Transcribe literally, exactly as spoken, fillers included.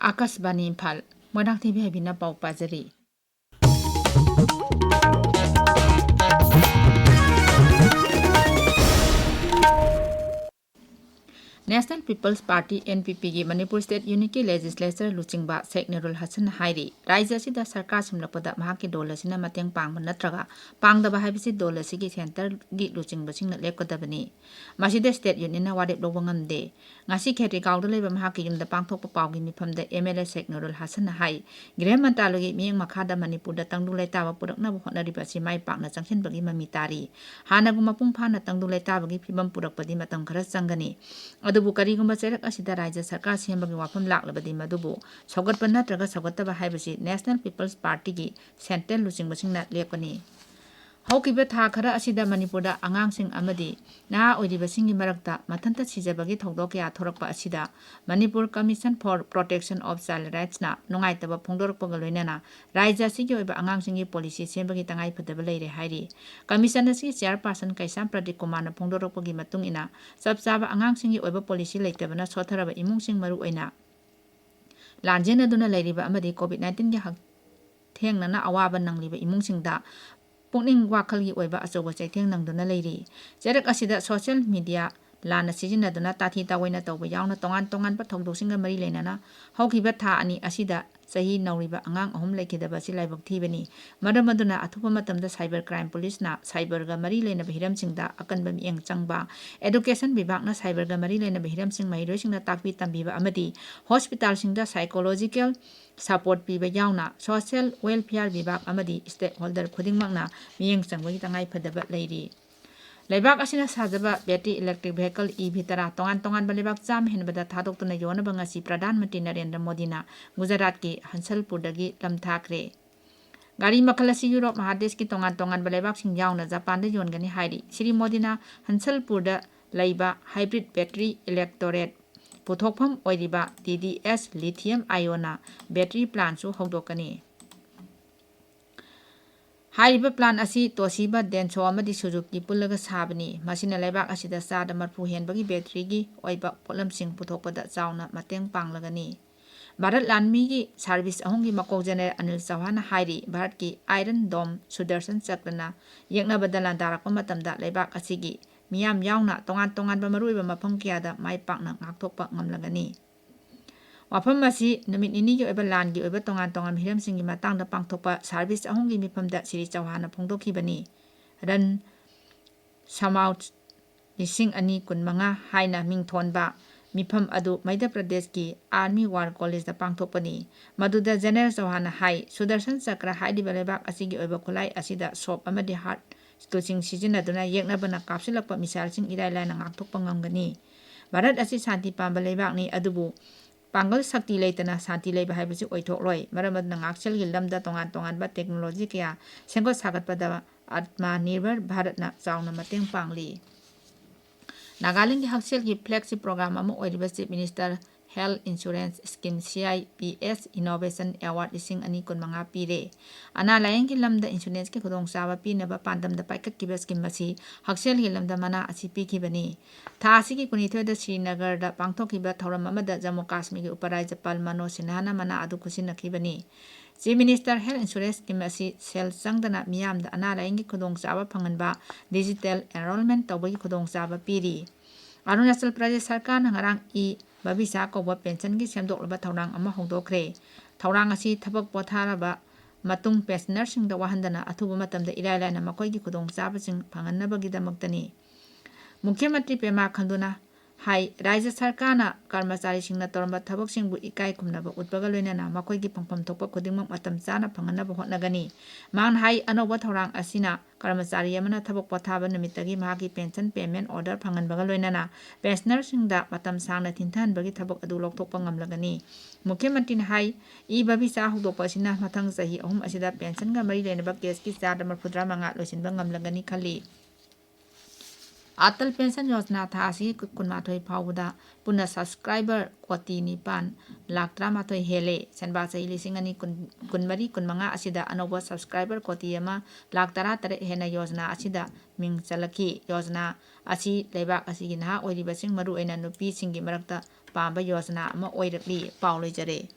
ꯑꯥꯀꯥꯁꯕꯥꯅꯤ ꯏꯝꯐꯥꯜ, ꯃꯣꯏꯔꯥꯡꯊꯦꯝꯕꯤ ꯍꯥꯏꯕꯤꯅ ꯄꯥꯎ ꯄꯥꯖꯔꯤ꯫ National People's Party, N P P ꯒꯤ Manipur State Unit ꯀꯤ Legislature ꯂꯨꯆꯤꯡꯕ ꯁꯦꯈ ꯅꯨꯔꯨꯜ ꯍꯁꯟꯅ ꯍꯥꯏꯔꯤ, ꯔꯥꯖ꯭ꯌ ꯑꯁꯤꯗ ꯁꯔꯀꯥꯔ ꯁꯦꯝꯂꯛꯄꯗ ꯃꯍꯥꯛꯀꯤ ꯗꯣꯜ ꯑꯁꯤꯅ ꯃꯇꯦꯡ ꯄꯥꯡꯕ ꯅꯠꯇ꯭ꯔꯒ ꯄꯥꯡꯗꯕ ꯍꯥꯏꯕꯁꯤ ꯗꯣꯜ ꯑꯁꯤꯒꯤ centre ꯒꯤ ꯂꯨꯆꯤꯡꯕꯁꯤꯡꯅ ꯂꯦꯞꯀꯗꯕꯅꯤ꯫ ꯃꯁꯤꯗ state unit ꯅ ꯋꯥꯔꯦꯞ ꯂꯧꯕ ꯉꯝꯗꯦ꯫ ꯉꯁꯤ ꯈꯦꯇ꯭ꯔꯤꯒꯥꯎꯗ ꯂꯩꯕ ꯃꯍꯥꯛꯀꯤ ꯌꯨꯝꯗ ꯄꯥꯡꯊꯣꯛꯄ ꯄꯥꯎꯒꯤ ꯃꯤꯐꯝꯗ M L A ꯁꯦꯈ ꯅꯨꯔꯨꯜ ꯍꯁꯟꯅ ꯍꯥꯏ, ꯒ꯭ꯔꯤꯍ ꯃꯟꯇ꯭ꯔꯥꯂꯣꯏꯒꯤ ꯃꯤꯠꯌꯦꯡ ꯃꯈꯥꯗ ꯃꯅꯤꯄꯨꯔꯗ ꯇꯪꯗꯨ ꯂꯩꯇꯥꯕ ꯄꯨꯔꯛꯅꯕ ꯍꯣꯠꯅꯔꯤꯕ ꯑꯁꯤ ꯃꯥꯏ ꯄꯥꯛꯅ ꯆꯪꯁꯤꯟꯕꯒꯤ ꯃꯃꯤ ꯇꯥꯔꯤ꯫ ꯍꯥꯟꯅꯒꯨꯝ ꯃꯄꯨꯡ ꯐꯥꯅ ꯇꯪꯗꯨ ꯂꯩꯇꯥꯕꯒꯤ ꯐꯤꯕꯝ ꯄꯨꯔꯛꯄꯗꯤ ꯃꯇꯝ ꯈꯔ ꯆꯪꯒꯅꯤ꯫ ꯑꯗꯨꯕꯨ ꯀꯔꯤꯒꯨꯝꯕ ꯆꯩꯔꯛ ꯑꯁꯤꯗ ꯔꯥꯖ꯭ꯌ ꯁꯔꯀꯥꯔ ꯁꯦꯝꯕꯒꯤ ꯋꯥꯐꯝ ꯂꯥꯛꯂꯕꯗꯤ ꯃꯗꯨꯕꯨ ꯁꯧꯒꯠꯄ ꯅꯠꯇ꯭ꯔꯒ ꯁꯧꯒꯠꯇꯕ ꯍꯥꯏꯕꯁꯤ National People's Party ꯒꯤ central ꯂꯨꯆꯤꯡꯕꯁꯤꯡꯅ ꯂꯦꯞꯀꯅꯤ꯫ ꯍꯧꯈꯤꯕ ꯊꯥ ꯈꯔ ꯑꯁꯤꯗ ꯃꯅꯤꯄꯨꯔꯗ ꯑꯉꯥꯡꯁꯤꯡ ꯑꯃꯗꯤ ꯅꯍꯥ ꯑꯣꯏꯔꯤꯕꯁꯤꯡꯒꯤ ꯃꯔꯛꯇ ꯃꯊꯟꯇ ꯁꯤꯖꯕꯒꯤ ꯊꯧꯗꯣꯛ ꯀꯌꯥ ꯊꯣꯔꯛꯄ ꯑꯁꯤꯗ Manipur Commission for Protection of Child Rights ꯅ ꯅꯨꯡꯉꯥꯏꯇꯕ ꯐꯣꯡꯗꯣꯔꯛꯄꯒ ꯂꯣꯏꯅꯅ ꯔꯥꯖ꯭ꯌ ꯑꯁꯤꯒꯤ ꯑꯣꯏꯕ ꯑꯉꯥꯡꯁꯤꯡꯒꯤ policy ꯁꯦꯝꯕꯒꯤ ꯇꯉꯥꯏꯐꯗꯕ ꯂꯩꯔꯦ ꯍꯥꯏꯔꯤ꯫ Commission ꯑꯁꯤꯒꯤ chairperson ꯀꯩꯁꯥꯝ ꯄ꯭ꯔꯗꯤꯞ ꯀꯨꯃꯥꯔꯅ ꯐꯣꯡꯗꯣꯔꯛꯄꯒꯤ ꯃꯇꯨꯡ ꯏꯟꯅ, ꯆꯞ ꯆꯥꯕ ꯑꯉꯥꯡꯁꯤꯡꯒꯤ ꯑꯣꯏꯕ policy ꯂꯩꯇꯕꯅ ꯁꯣꯠꯊꯔꯕ ꯏꯃꯨꯡꯁꯤꯡ, ꯃꯔꯨꯑꯣꯏꯅ ꯂꯥꯟꯖꯦꯟꯅꯗꯨꯅ ꯂꯩꯔꯤꯕ ꯑꯃꯗꯤ COVID nineteen ꯒꯤ ꯍꯛꯊꯦꯡꯅꯅ ꯑꯋꯥꯕ ꯅꯪꯂꯤꯕ ꯏꯃꯨꯡꯁꯤꯡꯗ ꯄꯨꯛꯅꯤꯡ ꯋꯥꯈꯜꯒꯤ ꯑꯣꯏꯕ ꯑꯆꯧꯕ ꯆꯩꯊꯦꯡ ꯅꯪꯗꯨꯅ ꯂꯩꯔꯤ꯫ ꯆꯩꯔꯛ ꯑꯁꯤꯗ social media ꯂꯥꯟꯅ ꯁꯤꯖꯤꯟꯅꯗꯨꯅ ꯇꯥꯊꯤ ꯇꯥꯑꯣꯏꯅ ꯇꯧꯕ ꯌꯥꯎꯅ ꯇꯣꯉꯥꯟ ꯇꯣꯉꯥꯟꯕ ꯊꯧꯗꯣꯛꯁꯤꯡꯒ ꯃꯔꯤ ꯂꯩꯅꯅ ꯍꯧꯈꯤꯕ ꯊꯥ ꯑꯅꯤ ꯑꯁꯤꯗ ꯆꯍꯤ ꯅꯧꯔꯤꯕ ꯑꯉꯥꯡ ꯑꯍꯨꯝ ꯂꯩꯈꯤꯗꯕ ꯑꯁꯤ ꯂꯥꯏꯕꯛ ꯊꯤꯕꯅꯤ꯫ ꯃꯔꯝ ꯑꯗꯨꯅ ꯑꯊꯨꯕ ꯃꯇꯝꯗ cyber crime police ꯅ cyber ꯒ ꯃꯔꯤ ꯂꯩꯅꯕ ꯍꯤꯔꯝꯁꯤꯡꯗ ꯑꯀꯟꯕ ꯃꯤꯠꯌꯦꯡ ꯆꯪꯕ, education ꯕꯤꯚꯥꯒꯅ cyber ꯒ ꯃꯔꯤ ꯂꯩꯅꯕ ꯍꯤꯔꯝꯁꯤꯡ ꯃꯍꯩꯔꯣꯏꯁꯤꯡꯗ ꯇꯥꯛꯄꯤ ꯇꯝꯕꯤꯕ ꯑꯃꯗꯤ hospital ꯁꯤꯡꯗ psychological support ꯄꯤꯕ ꯌꯥꯎꯅ social welfare ꯕꯤꯚꯥꯒ ꯑꯃꯗꯤ stakeholder ꯈꯨꯗꯤꯡꯃꯛꯅ ꯃꯤꯠꯌꯦꯡ ꯆꯪꯕꯒꯤ ꯇꯉꯥꯏꯐꯗꯕ ꯂꯩꯔꯤ꯫ ꯂꯩꯕꯥꯛ ꯑꯁꯤꯅ ꯁꯥꯖꯕ battery electric vehicle E V ꯇꯔꯥ ꯇꯣꯉꯥꯟ ꯇꯣꯉꯥꯟꯕ ꯂꯩꯕꯥꯛ ꯆꯥꯝꯃ ꯍꯦꯟꯕꯗ ꯊꯥꯗꯣꯛꯇꯨꯅ ꯌꯣꯟꯅꯕ ꯉꯁꯤ ꯄ꯭ꯔꯙꯥꯟ ꯃꯟꯇ꯭ꯔꯤ ꯅꯔꯦꯟꯗ꯭ꯔ ꯃꯣꯗꯤꯅ ꯒꯨꯖꯔꯥꯠꯀꯤ ꯍꯟꯁꯜꯄꯨꯔꯗꯒꯤ ꯂꯝꯊꯥꯈ꯭ꯔꯦ꯫ ꯒꯥꯔꯤ ꯃꯈꯜ ꯑꯁꯤ ꯌꯨꯔꯣꯞ ꯃꯍꯥꯗꯦꯁꯀꯤ ꯇꯣꯉꯥꯟ ꯇꯣꯉꯥꯟꯕ ꯂꯩꯕꯥꯛꯁꯤꯡ ꯌꯥꯎꯅ ꯖꯄꯥꯟꯗ ꯌꯣꯟꯒꯅꯤ ꯍꯥꯏꯔꯤ꯫ ꯁ꯭ꯔꯤ ꯃꯣꯗꯤꯅ ꯍꯟꯁꯜꯄꯨꯔꯗ ꯂꯩꯕ hybrid battery electorate ꯄꯨꯊꯣꯛꯐꯝ ꯑꯣꯏꯔꯤꯕ T D S lithium ion battery plant ꯁꯨ ꯍꯧꯗꯣꯛꯀꯅꯤ꯫ ꯍꯥꯏꯔꯤꯕ plant ꯑꯁꯤ ꯇꯣꯁꯤꯕꯥ, ꯗꯦꯟꯁꯣ ꯑꯃꯗꯤ ꯁꯨꯖꯨꯀꯤ ꯄꯨꯜꯂꯒ ꯁꯥꯕꯅꯤ꯫ ꯃꯁꯤꯅ ꯂꯩꯕꯥꯛ ꯑꯁꯤꯗ ꯆꯥꯗ ꯃꯔꯐꯨ ꯍꯦꯟꯕꯒꯤ battery ꯒꯤ ꯑꯣꯏꯕ ꯄꯣꯠꯂꯝꯁꯤꯡ ꯄꯨꯊꯣꯛꯄꯗ ꯆꯥꯎꯅ ꯃꯇꯦꯡ ꯄꯥꯡꯂꯒꯅꯤ꯫ ꯚꯥꯔꯠ ꯂꯥꯟꯃꯤꯒꯤ ꯁꯥꯔꯚꯤꯁ ꯑꯍꯨꯝꯒꯤ ꯃꯀꯣꯛ ꯖꯦꯅꯔꯦꯜ ꯑꯅꯤꯜ ꯆꯧꯍꯥꯟꯅ ꯍꯥꯏꯔꯤ, ꯚꯥꯔꯠꯀꯤ ꯑꯥꯏꯔꯟ ꯗꯣꯝ ꯁꯨꯗꯔꯁꯟ ꯆꯀ꯭ꯔꯅ ꯌꯦꯛꯅꯕꯗ ꯂꯥꯟꯗꯥꯔꯛꯄ ꯃꯇꯝꯗ ꯂꯩꯕꯥꯛ ꯑꯁꯤꯒꯤ ꯃꯤꯌꯥꯝ ꯌꯥꯎꯅ ꯇꯣꯉꯥꯟ ꯇꯣꯉꯥꯟꯕ ꯃꯔꯨꯑꯣꯏꯕ ꯃꯐꯝ ꯀꯌꯥꯗ ꯃꯥꯏ ꯄꯥꯛꯅ ꯉꯥꯛꯊꯣꯛꯄ ꯉꯝꯂꯒꯅꯤ꯫ ꯋꯥꯐꯝ ꯑꯁꯤ ꯅꯨꯃꯤꯠ ꯅꯤꯅꯤꯒꯤ ꯑꯣꯏꯕ ꯂꯥꯟꯒꯤ ꯑꯣꯏꯕ ꯇꯣꯉꯥꯟ ꯇꯣꯉꯥꯟꯕ ꯍꯤꯔꯝꯁꯤꯡꯒꯤ ꯃꯇꯥꯡꯗ ꯄꯥꯡꯊꯣꯛꯄ ꯁꯥꯔꯚꯤꯁ ꯑꯍꯨꯝꯒꯤ ꯃꯤꯐꯝꯗ ꯁ꯭ꯔꯤ ꯆꯧꯍꯥꯟꯅ ꯐꯣꯡꯗꯣꯛꯈꯤꯕꯅꯤ꯫ ꯔꯟ ꯁꯃꯥꯎꯠ ꯂꯤꯁꯤꯡ ꯑꯅꯤ ꯀꯨꯟꯃꯉꯥ ꯍꯥꯏꯅ ꯃꯤꯡꯊꯣꯟꯕ ꯃꯤꯐꯝ ꯑꯗꯨ ꯃꯙ꯭ꯌ ꯄ꯭ꯔꯗꯦꯁꯀꯤ ꯑꯥꯔꯃꯤ ꯋꯥꯔ ꯀꯣꯂꯦꯖꯇ ꯄꯥꯡꯊꯣꯛꯄꯅꯤ꯫ ꯃꯗꯨꯗ ꯖꯦꯅꯔꯦꯜ ꯆꯧꯍꯥꯟꯅ ꯍꯥꯏ, ꯁꯨꯗꯔꯁꯟ ꯆꯀ꯭ꯔ ꯍꯥꯏꯔꯤꯕ ꯂꯩꯕꯥꯛ ꯑꯁꯤꯒꯤ ꯑꯣꯏꯕ ꯈꯨꯠꯂꯥꯏ ꯑꯁꯤꯗ ꯁꯣꯞ ꯑꯃꯗꯤ ꯍꯥꯔꯠ ꯁ꯭ꯀꯤꯜꯁꯤꯡ ꯁꯤꯖꯤꯟꯅꯗꯨꯅ ꯌꯦꯛꯅꯕꯅ ꯀꯥꯞꯁꯤꯜꯂꯛꯄ ꯃꯤꯁꯥꯏꯜꯁꯤꯡ ꯏꯔꯥꯏ ꯂꯥꯏꯅ ꯉꯥꯛꯊꯣꯛꯄ ꯉꯝꯒꯅꯤ꯫ ꯚꯥꯔꯠ ꯑꯁꯤ ꯁꯥꯟꯇꯤ ꯄꯥꯝꯕ ꯂꯩꯕꯥꯛꯅꯤ, ꯑꯗꯨꯕꯨ ꯄꯥꯡꯒꯜ ꯁꯛꯇꯤ ꯂꯩꯇꯅ ꯁꯥꯟꯇꯤ ꯂꯩꯕ ꯍꯥꯏꯕꯁꯤ ꯑꯣꯏꯊꯣꯛꯂꯣꯏ꯫ ꯃꯔꯝ ꯑꯗꯨꯅ ꯉꯥꯛꯁꯦꯜꯒꯤ ꯂꯝꯗ ꯇꯣꯉꯥꯟ ꯇꯣꯉꯥꯟꯕ ꯇꯦꯛꯅꯣꯂꯣꯖꯤ ꯀꯌꯥ ꯁꯦꯝꯒꯠ ꯁꯥꯒꯠꯄꯗ ꯑꯥꯠꯃ ꯅꯤꯔꯚꯔ ꯚꯥꯔꯠꯅ ꯆꯥꯎꯅ ꯃꯇꯦꯡ ꯄꯥꯡꯂꯤ꯫ ꯅꯥꯒꯥꯂꯦꯟꯒꯤ ꯍꯛꯁꯦꯜꯒꯤ ꯐ꯭ꯂꯦꯒꯁꯤꯞ ꯄ꯭ꯔꯣꯒ꯭ꯔꯥꯝ ꯑꯃ ꯑꯣꯏꯔꯤꯕ chief minister health insurance scheme, C I P S, innovation award ꯂꯤꯁꯤꯡ ꯑꯅꯤ ꯀꯨꯟꯃꯉꯥ ꯄꯤꯔꯦ꯫ ꯑꯅꯥ ꯂꯥꯌꯦꯡꯒꯤ ꯂꯝꯗ ꯏꯟꯁꯨꯔꯦꯟꯁꯀꯤ ꯈꯨꯗꯣꯡꯆꯥꯕ ꯄꯤꯅꯕ ꯄꯥꯟꯗꯝꯗ ꯄꯥꯏꯈꯠꯈꯤꯕ ꯁ꯭ꯀꯤꯝ ꯑꯁꯤ ꯍꯛꯁꯦꯜꯒꯤ ꯂꯝꯗ ꯃꯅꯥ ꯑꯁꯤ ꯄꯤꯈꯤꯕꯅꯤ꯫ ꯊꯥ ꯑꯁꯤꯒꯤ ꯀꯨꯟꯅꯤꯊꯣꯏꯗ ꯁ꯭ꯔꯤꯅꯒꯔꯗ ꯄꯥꯡꯊꯣꯛꯈꯤꯕ ꯊꯧꯔꯝ ꯑꯃꯗ ꯖꯝꯃꯨ ꯀꯥꯁꯃꯤꯔꯒꯤ ꯎꯄꯔꯥꯏꯖꯄꯥꯜ ꯃꯅꯣꯖ ꯁꯤꯟꯍꯥꯅ ꯃꯅꯥ ꯑꯗꯨ ꯈꯨꯠꯁꯤꯟꯅꯈꯤꯕꯅꯤ꯫ Chief minister health insurance scheme ꯑꯁꯤ ꯁꯦꯜ ꯆꯪꯗꯅ ꯃꯤꯌꯥꯝꯗ ꯑꯅꯥ ꯂꯥꯌꯦꯡꯒꯤ ꯈꯨꯗꯣꯡꯆꯥꯕ ꯐꯪꯍꯟꯕ, ꯗꯤꯖꯤꯇꯦꯜ ꯑꯦꯟꯔꯣꯜꯃꯦꯟ ꯇꯧꯕꯒꯤ ꯈꯨꯗꯣꯡꯆꯥꯕ ꯄꯤꯔꯤ꯫ ꯑꯔꯨꯅꯥꯆꯜ ꯄ꯭ꯔꯗꯦꯁ ꯁꯔꯀꯥꯔꯅ ꯉꯔꯥꯡ ꯏ ꯚꯕꯤꯁꯥ ꯀꯧꯕ ꯄꯦꯟꯁꯟꯒꯤ ꯁꯦꯝꯗꯣꯛꯂꯕ ꯊꯧꯔꯥꯡ ꯑꯃ ꯍꯧꯗꯣꯛꯈ꯭ꯔꯦ꯫ ꯊꯧꯔꯥꯡ ꯑꯁꯤ ꯊꯕꯛ ꯄꯣꯊꯥꯔꯕ ꯃꯇꯨꯡ ꯄꯦꯟꯁꯅꯔꯁꯤꯡꯗ ꯋꯥꯍꯟꯗꯅ ꯑꯊꯨꯕ ꯃꯇꯝꯗ ꯏꯔꯥꯏ ꯂꯥꯏꯅ ꯃꯈꯣꯏꯒꯤ ꯈꯨꯗꯣꯡꯆꯥꯕꯁꯤꯡ ꯐꯪꯍꯟꯅꯕꯒꯤꯗꯃꯛꯇꯅꯤ꯫ ꯃꯨꯈ꯭ꯌ ꯃꯟꯇ꯭ꯔꯤ ꯄꯦꯃꯥ ꯈꯟꯗꯨꯅ ꯍꯥꯏ, ꯔꯥꯖ꯭ꯌ ꯁꯔꯀꯥꯔꯅ ꯀꯔꯃꯆꯥꯔꯤꯁꯤꯡꯅ ꯇꯧꯔꯝꯕ ꯊꯕꯛꯁꯤꯡꯕꯨ ꯏꯀꯥꯏ ꯈꯨꯝꯅꯕ ꯎꯠꯄꯒ ꯂꯣꯏꯅꯅ ꯃꯈꯣꯏꯒꯤ ꯐꯪꯐꯝ ꯊꯣꯛꯄ ꯈꯨꯗꯤꯡꯃꯛ ꯃꯇꯝ ꯆꯥꯅ ꯐꯪꯍꯟꯅꯕ ꯍꯣꯠꯅꯒꯅꯤ꯫ ꯃꯍꯥꯛꯅ ꯍꯥꯏ, ꯑꯅꯧꯕ ꯊꯧꯔꯥꯡ ꯑꯁꯤꯅ ꯀꯔꯃꯆꯥꯔꯤ ꯑꯃꯅ ꯊꯕꯛ ꯄꯣꯊꯥꯕ ꯅꯨꯃꯤꯠꯇꯒꯤ ꯃꯍꯥꯛꯀꯤ ꯄꯦꯟꯁꯟ ꯄꯦꯃꯦꯟ ꯑꯣꯔꯗꯔ ꯐꯪꯍꯟꯕꯒ ꯂꯣꯏꯅꯅ ꯄꯦꯟꯁꯅꯔꯁꯤꯡꯗ ꯃꯇꯝ ꯁꯥꯡꯅ ꯊꯤꯟꯊꯍꯟꯕꯒꯤ ꯊꯕꯛ ꯑꯗꯨ ꯂꯧꯊꯣꯛꯄ ꯉꯝꯂꯒꯅꯤ꯫ ꯃꯨꯈ꯭ꯌ ꯃꯟꯇ꯭ꯔꯤꯅ ꯍꯥꯏ, ꯏ ꯚꯕꯤꯁꯥ ꯍꯧꯗꯣꯛꯄ ꯑꯁꯤꯅ ꯃꯊꯪ ꯆꯍꯤ ꯑꯍꯨꯝ ꯑꯁꯤꯗ ꯄꯦꯟꯁꯟꯒ ꯃꯔꯤ ꯂꯩꯅꯕ ꯀꯦꯁꯀꯤ ꯆꯥꯗ ꯃꯔꯤꯐꯨꯇꯔꯥ ꯃꯉꯥ ꯂꯣꯏꯁꯤꯟꯕ ꯉꯝꯂꯒꯅꯤ ꯈꯜꯂꯤ꯫ ꯑꯇꯜ ꯄꯦꯟꯁꯟ ꯌꯣꯖꯅꯥ ꯊꯥ ꯑꯁꯤꯒꯤ ꯀꯨꯟꯃꯥꯊꯣꯏ ꯐꯥꯎꯕꯗ ꯄꯨꯟꯅ ꯁꯕꯁꯀ꯭ꯔꯥꯏꯕꯔ ꯀꯣꯇꯤ ꯅꯤꯄꯥꯟ ꯂꯥꯛ ꯇꯔꯥꯃꯥꯊꯣꯏ ꯍꯦꯜꯂꯦ꯫ ꯁꯦꯟꯕꯥ ꯆꯍꯤ ꯂꯤꯁꯤꯡ ꯑꯅꯤ ꯀꯨꯟ, ꯀꯨꯟꯃꯔꯤ ꯀꯨꯟꯃꯉꯥ ꯑꯁꯤꯗ ꯑꯅꯧꯕ ꯁꯕꯁꯀ꯭ꯔꯥꯏꯕꯔ ꯀꯣꯇꯤ ꯑꯃ ꯂꯥꯛ ꯇꯔꯥꯇꯔꯦꯠ ꯍꯦꯟꯅ ꯌꯣꯖꯅꯥ ꯑꯁꯤꯗ ꯃꯤꯡ ꯆꯜꯂꯛꯈꯤ꯫ ꯌꯣꯖꯅꯥ ꯑꯁꯤ ꯂꯩꯕꯥꯛ ꯑꯁꯤꯒꯤ ꯅꯍꯥ ꯑꯣꯏꯔꯤꯕꯁꯤꯡ, ꯃꯔꯨꯑꯣꯏꯅ ꯅꯨꯄꯤꯁꯤꯡꯒꯤ ꯃꯔꯛꯇ ꯄꯥꯝꯕ ꯌꯣꯖꯅꯥ ꯑꯃ ꯑꯣꯏꯔꯛꯂꯤ꯫ ꯄꯥꯎ ꯂꯣꯏꯖꯔꯦ꯫